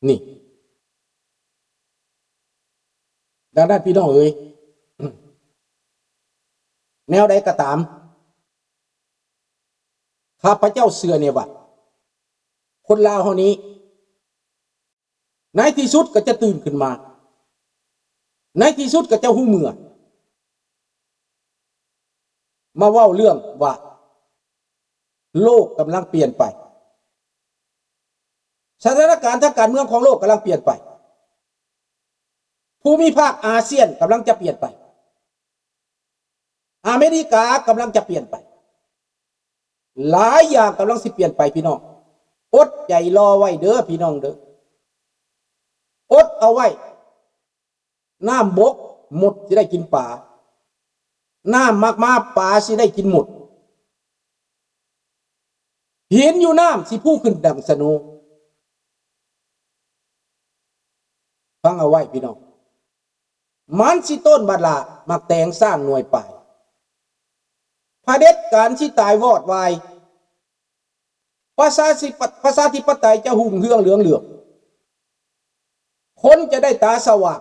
ນີ້. ດັ່ງນັ້ນ ພີ່ນ້ອງເອີຍ, ແນວໃດກໍຕາມ, ຂ້າພະເຈົ້າເຊື່ອແນ່ວ່າ ຄົນລາວເຮົານີ້ ໃນທີ່ສຸດກໍຈະຕື່ນຂຶ້ນມາ, ໃນທີ່ສຸດກໍຈະຮູ້ເມື່ອ. ມາເວົ້າເລື່ອງວ່າ ໂລກກຳລັງປ່ຽນໄປ, ສະຖານະການທາງການເມືອງຂອງໂລກກຳລັງປ່ຽນໄປ, ພູມິພາກອາຊຽນກຳລັງຈະປ່ຽນໄປ, ອາເມລິກາກຳລັງຈະປ່ຽນໄປ, ຫຼາຍຢ່າງກຳລັງຊິປ່ຽນໄປ ພີ່ນ້ອງ. ອົດໃຈລໍໄວ້ເດີ ພີ່ນ້ອງເດີ, ອົດເອົາໄວ້. ນ້ຳບົກໝົດຊິໄດ້ກິນປາ, ນ້ຳມັກມາປາຊິໄດ້ກິນໝົດ, ຫີນຢູ່ນ້ຳຊິຟູຂຶ້ນດັ່ງສະໂນ. ຟັງເອົາໄວ້ ພີ່ນ້ອງ, ມັນຊິຕົ້ນບັດຫຼ້າໝາກແຕງສ້າງໜ່ວຍປາຍ, ຜະເດັດການຊິຕາຍວອດວາຍ. ປະຊາທິປະ ປະຊາທິປະໄຕຈະຮຸ່ງເຮືອງເຫຼືອງເຫຼືອມ, ຄົນຈະໄດ້ຕາສະຫວ່າງ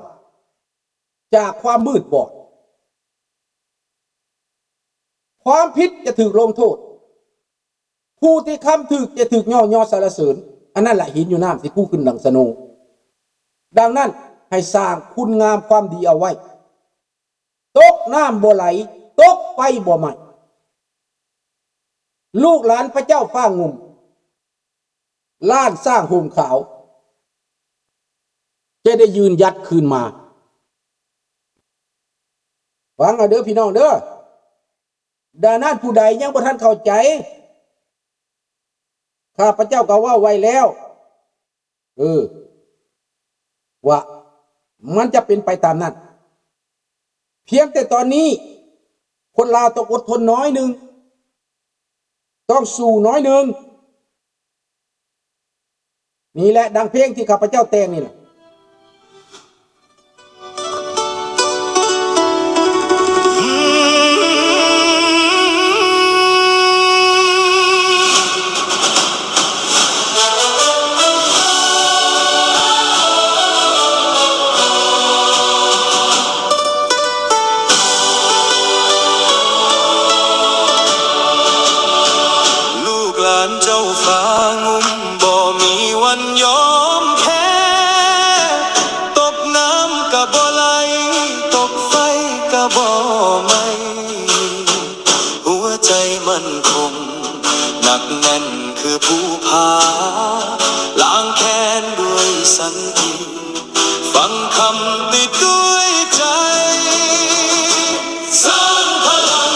ຈາກຄວາມມືດບອດ, ຄວາມຜິດຈະຖືກລົງໂທດ, ຜູ້ທີ່ທຳຖືກຈະຖືກຍ້ອງຍໍສັນລະເສີນ. ອັນນັ້ນລະ ຫີນຢູ່ນ້ຳຊິຟູຂຶ້ນດັ່ງສະໂນ. ດັ່ງນັ້ນ ໃຫ້ສ້າງຄຸນງາມຄວາມດີເອົາໄວ້. ຕົກນ້ຳບໍ່ໄຫຼ, ຕົກໄຟບໍ່ໄໝ້. ລູກຫຼານພະເຈົ້າຟ້າງຸ່ມ, ລ້ານຊ້າງໂຮມຂາວ ຈະໄດ້ຢືນຢັດຄືນມາ. ຟັງເອົາເດີ ພີ່ນ້ອງເດີ. ດັ່ງນັ້ນ ຜູ້ໃດຍັງບໍ່ທັນເຂົ້າໃຈ, ຂ້າພະເຈົ້າກໍເວົ້າໄວ້ແລ້ວ ເອີ ວ່າມັນຈະເປັນໄປຕາມນັ້ນ. ພຽງແຕ່ຕອນນີ້ ຄົນລາວຕ້ອງອົດທົນໜ້ອຍໜຶ່ງ, ຕ້ອງສູ້ໜ້ອຍໜຶ່ງ. ນີ້ແຫຼະ ດັ່ງເພງທີ່ຂ້າພະເຈົ້າແຕ່ງນີ້ແຫຼະ. ລູກຫຼານເຈົ້າຟ້າງຸ່ມ ບໍ່ມີວັນຍອມແພ້, ຕົກນ້ຳກະບໍ່ໄຫຼ, ຕົກໄຟກະບໍ່ໄໝ້, ຫົວໃຈໝັ້ນຄົງ ໜັກແໜ້ນຄືພູຜາ, ລ້າງແຄ້ນດ້ວຍສັນຕິ, ຟັງຄຳຕິດດ້ວຍໃຈ, ສ້າງພະລັງ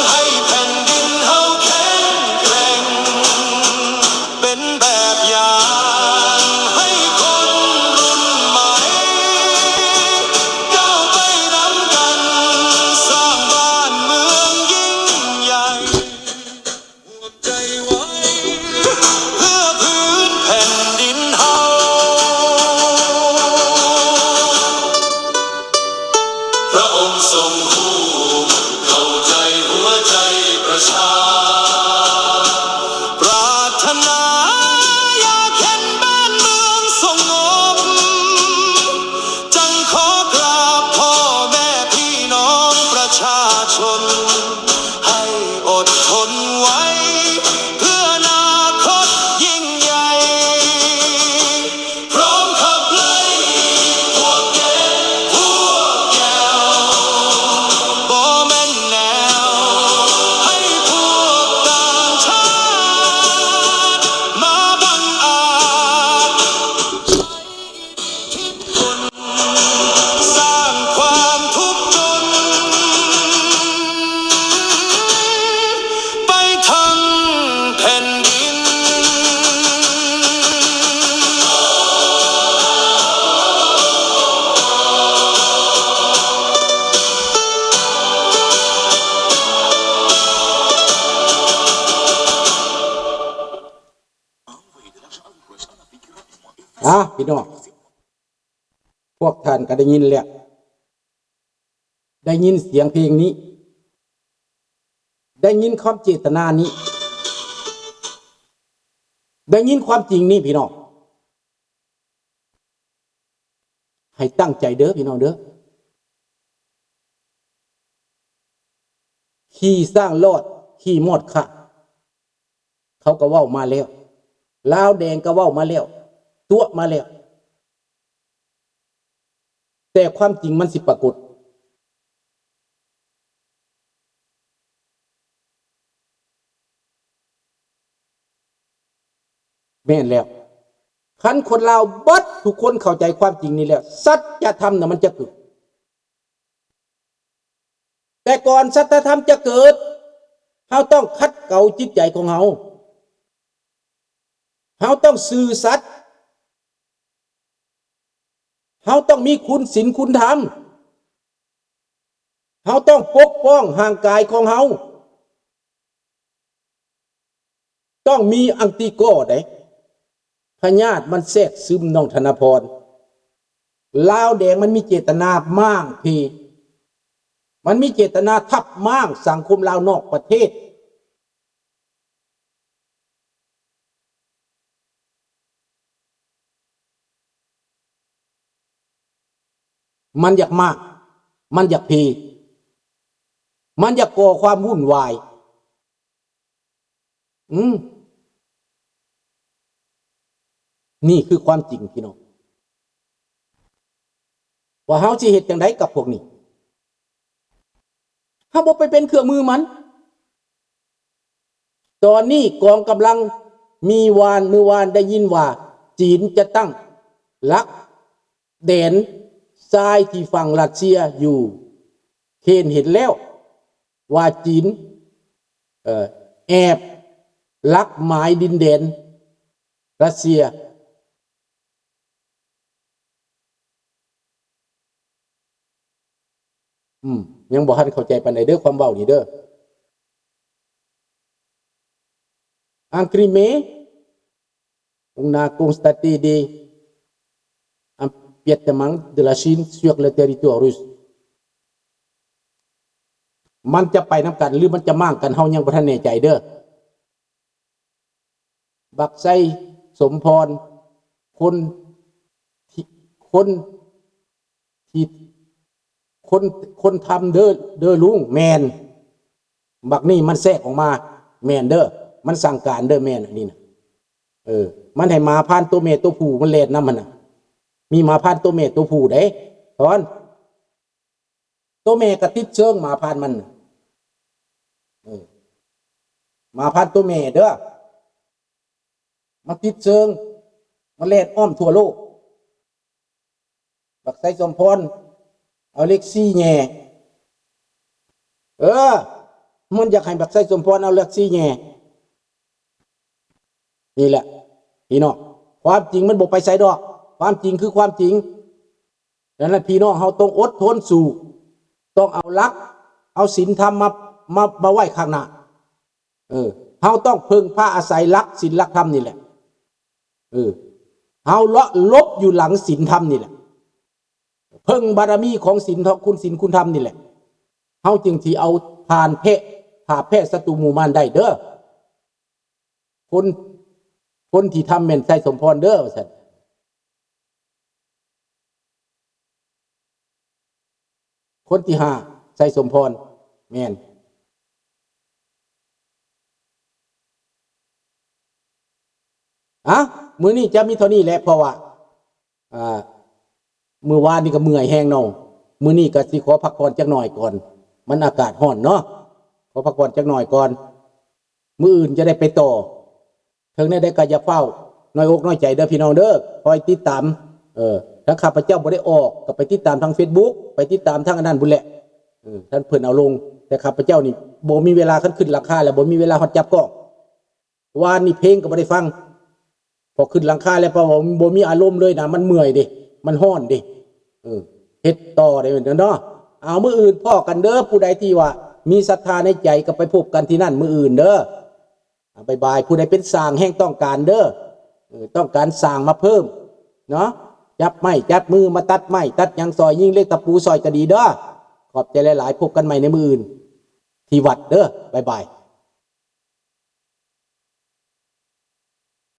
ໃຫ້ແຜ່ນດິນເຮົາແຂງແກຮ່ງ, ເປັນແບບຢ່າງໃຫ້ຄົນລຸ້ນໃໝ່ ກ້າວໄປນຳກັນ, ສ້າງບ້ານເມືອງຍິ່ງໃຫຍ່. ໃຈໄວ້ເພື່ອພື້ນແຜ່ນດິນເຮົາ. ພະອົງຊົງຮູ້ເຂົ້າໃຈຫົວໃຈປະຊາ, ປາດຖະໜາຢາກເຫັນບ້ານເມືອງສະຫງົບ. ຈັ່ງຂໍກາບພໍ່ແມ່ພີ່ນ້ອງປະຊາຊົນ ໃຫ້ອົດທົນໄວ້ ເພື່ອອະນາຄົດຍິ່ງໃຫຍ່ ພ້ອມຂັບໄລ່ພວກເກັບພວກແກວ ບໍ່ແມ່ນແນວໃຫ້ພວກຕ່າງຊາດມາບັງອາດ ຄິດຄົ້ນ ສ້າງຄວາມທຸກຈົນໄປທັງແຜ່ນດິນ. ອ່າ ພີ່ນ້ອງ ພວກທ່ານກໍໄດ້ຍິນແລ້ວ, ໄດ້ຍິນສຽງເພງນີ້, ໄດ້ຍິນຄວາມເຈດຕະນານີ້, ໄດ້ຍິນຄວາມຈິງນີ້ ພີ່ນ້ອງ. ໃຫ້ຕັ້ງໃຈເດີພີ່ນ້ອງເດີ. ຂີ່ຊ້າງລອດ ຂີ່ມອດຂ້າ ເຂົາກໍເວົ້າມາແລ້ວ, ລາວແດງກໍເວົ້າມາແລ້ວ, ຕົວະມາແລ້ວ, ແຕ່ຄວາມຈິງມັນຊິປາກົດ. ແມ່ນແລ້ວ, ຄັນຄົນລາວເບິດທຸກຄົນເຂົ້າໃຈຄວາມຈິງນີ້ແລ້ວ, ສັດຈະທຳນະມັນຈະເກີດ. ແຕ່ກ່ອນສັດຈະທຳຈະເກີດ, ເຮົາຕ້ອງຂັດເກົາຈິດໃຈຂອງເຮົາ. ເຮົາຕ້ອງຊື່ສັດ. ເຮົາຕ້ອງມີຄຸນສິນຄຸນທຳ. ເຮົາຕ້ອງປົກປ້ອງຮ່າງກາຍຂອງເຮົາ. ຕ້ອງມີອັງຕິກໍໄດ້. ພະຍາດມັນແຊກຊຶມ, ນ້ອງທະນະພອນ. ລາວແດງມັນມີເຈດຕະນາມ້າງເພ, ມັນມີເຈດຕະນາທັບມ້າງສັງຄົມລາວນອກປະເທດ. ມັນຢາກມ້າງ, ມັນຢາກເພ, ມັນຢາກກໍ່ຄວາມວຸ່ນວາຍ. ອືມ ນີ້ຄືຄວາມຈິງພີ່ນ້ອງ, ວ່າເຮົາຊິເຮັດຈັ່ງໃດກັບພວກນີ້? ເຮົາບໍ່ໄປເປັນເຄື່ອງມືມັນ. ຕອນນີ້ກອງກຳລັງມີວານ, ມື້ວານໄດ້ຍິນວ່າຈີນຈະຕັ້ງຫຼັກແດນຊາຍທີ່ຝັ່ງຣັດເຊຍຢູ່. ເຄນເຫັນແລ້ວວ່າຈີນ, ເອີ, ແອບຫຼັກໝາຍດິນແດນຣັດເຊຍ. ອືມ ຍັງບໍ່ທັນເຂົ້າໃຈປານໃດເດີ ຄວາມເວົ້ານີ້ເດີ. En crimée, on a constaté des empiètements de la Chine sur le territoire russe. ມັນຈະໄປນຳກັນ ຫຼື ມັນຈະມ້າງກັນ ເຮົາຍັງບໍ່ທັນແນ່ໃຈເດີ. ບັກໄຊສົມພອນ ຄົນທີ່ ຄົນທີ່ ຄົນ ຄົນທຳເດີ ເດີລຸງ. ແມ່ນ, ບັກນີ້ມັນແຊກອອກມາ. ແມ່ນເດີ, ມັນສັ່ງການເດີ. ແມ່ນອັນນີ້ນະ. ເອີ, ມັນໃຫ້ໝາພານໂຕແມ່ໂຕຜູ້ມັນແລ່ນນຳຫັ້ນນະ. ມີໝາພານໂຕແມ່ໂຕຜູ້ເດ້, ຖອນ. ໂຕແມ່ກໍຕິດເຊີງໝາພານມັນ. ເອີ, ໝາພານໂຕແມ່ເດີ, ມັນຕິດເຊີງ, ມັນແລ່ນອ້ອມທົ່ວໂລກ. ບັກໄຊສົມພອນເອົາເຫຼັກສີແຫຍ່. ເອີ, ມັນຢາກໃຫ້ບັກໄຊສົມພອນເອົາເຫຼັກສີແຫຍ່. ນີ້ແຫຼະພີ່ນ້ອງ, ຄວາມຈິງມັນບໍ່ໄປໃສດອກ. ຄວາມຈິງຄືຄວາມຈິງ. ດັ່ງນັ້ນ ພີ່ນ້ອງເຮົາຕ້ອງອົດທົນສູ້, ຕ້ອງເອົາຫຼັກ ເອົາສິນທຳມາ ມາ ມາໄວ້ຂ້າງໜ້າ. ເອີ, ເຮົາຕ້ອງເພິ່ງພາອາໄສຫຼັກສິນຫຼັກທຳນີ້ແຫຼະ. ເອີ, ເຮົາເລາະຫຼົບຢູ່ຫຼັງສິນທຳນີ້ແຫຼະ, ເພິ່ງບາລະມີຂອງສິນ ຂອງຄຸນສິນຄຸນທຳນີ້ແຫຼະ, ເຮົາຈຶ່ງຊິເອົາຜ່ານແພ້ ຖ້າແພ້ສັດຕູໝູ່ມານໄດ້ເດີ. ຄົນ ຄົນທີ່ທຳແມ່ນໄຊສົມພອນເດີ ວ່າຊັ້ນ. ຄົນທີຫ້າ ໄຊສົມພອນ. ແມ່ນ. ອະ, ມື້ນີ້ຈະມີເທົ່ານີ້ແຫຼະ, ເພາະວ່າ ອ່າ ມື້ວານນີ້ກໍເມື່ອຍແຮງເນາະ, ມື້ນີ້ກໍຊິຂໍພັກຜ່ອນຈັກໜ້ອຍກ່ອນ, ມັນອາກາດຮ້ອນເນາະ, ຂໍພັກຜ່ອນຈັກໜ້ອຍກ່ອນ, ມື້ອື່ນຈະໄດ້ໄປຕໍ່. ເຖິງແນວໃດກໍຢ່າຟ້າວນ້ອຍອົກນ້ອຍໃຈເດີພີ່ນ້ອງເດີ, ຄອຍຕິດຕາມ. ເອີ ທາງຂ້າພະເຈົ້າບໍ່ໄດ້ອອກ ກໍໄປຕິດຕາມທາງເຟສບຸກ, ໄປຕິດຕາມທາງອັນນັ້ນພຸ້ນແຫຼະ. ເອີ ທ່ານເພິ່ນເອົາລົງ, ແຕ່ຂ້າພະເຈົ້ານີ້ບໍ່ມີເວລາ, ຄັນຂຶ້ນຫຼັງຄາແລ້ວບໍ່ມີເວລາຮອດຈັບກ້ອງ. ວານນີ້ເພງກໍບໍ່ໄດ້ຟັງ, ພໍຂຶ້ນຫຼັງຄາແລ້ວ ເພາະວ່າບໍ່ມີອາລົມເລີຍນະ, ມັນເມື່ອຍເດ້, ມັນຮ້ອນເດ້. ເອີ ເຮັດຕໍ່ໄດ້ເນາະ. ເອົາ ມື້ອື່ນພໍ້ກັນເດີ, ຜູ້ໃດທີ່ວ່າມີສັດທາໃນໃຈກໍໄປພົບກັນທີ່ນັ້ນມື້ອື່ນເດີ. ອາ ບາຍບາຍ. ຜູ້ໃດເປັນຊ່າງແຮ່ງຕ້ອງການເດີ, ເອີ ຕ້ອງການຊ່າງມາເພີ່ມເນາະ, ຈັບໄມ້ຈັບມືມາຕັດໄມ້ຕັດຫຍັງຊ່ອຍ, ຍິງເຫຼັກຕະປູຊ່ອຍກໍດີເດີ. ຂອບໃຈຫຼາຍໆ, ພົບກັນໃໝ່ໃນມື້ອື່ນທີ່ວັດເດີ. ບາຍບາຍ.